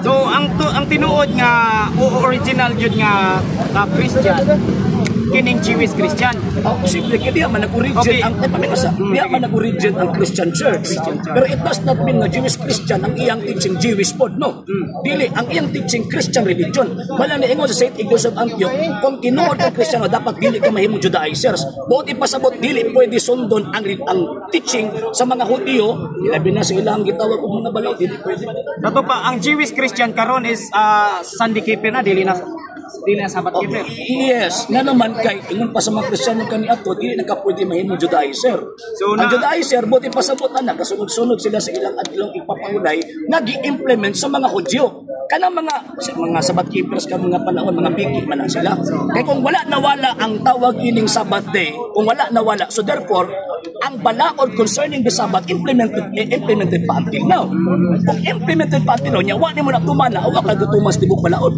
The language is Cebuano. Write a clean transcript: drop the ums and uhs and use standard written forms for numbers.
So ang tinuod nga o original gyud nga Christian kining Jewish Christian. Oh, simple kay diha man nag-origin ang ay paminasa. Diha man nag-origin ang Christian Church. Christian Church. Pero it does not mean nga Jewish Christian ang iyang teaching Jewish pod, no. Dili ang iyang teaching Christian religion. Wala ni ingon sa Saint Ignatius of Antioch, kung tinuod kang Kristiyano, dapat dili ka mahimong Judaizers. Buot ipasabot, dili pwede sundon ang teaching sa mga Hudiyo, labi na sa ilang gitawag og mga balaod, dili pwede. Kato pa, ang Jewish Christian karon is Sunday keeper na, dili na Sabbath keeper. Yes, nga naman kay ingon pa sa mga Kristiyano kaniadto, dili na ka pwede mahimong Judaizer. So, ang Judaizer, buot ipasabot na nagasunod-sunod sila sa ilang adlong ipapangulay nga gi-implement sa mga Hudyo. Kanang mga Sabbath keepers ka mga panahon, mga biki man na sila. Kay kung wala nawala ang tawag ining Sabbath day, kung wala nawala, so therefore, ang balaod concerning the Sabbath implemented implemented pa until now. Kung implemented pa until now, nya wa nimo na tumana, wa ka tumas tibok balaod.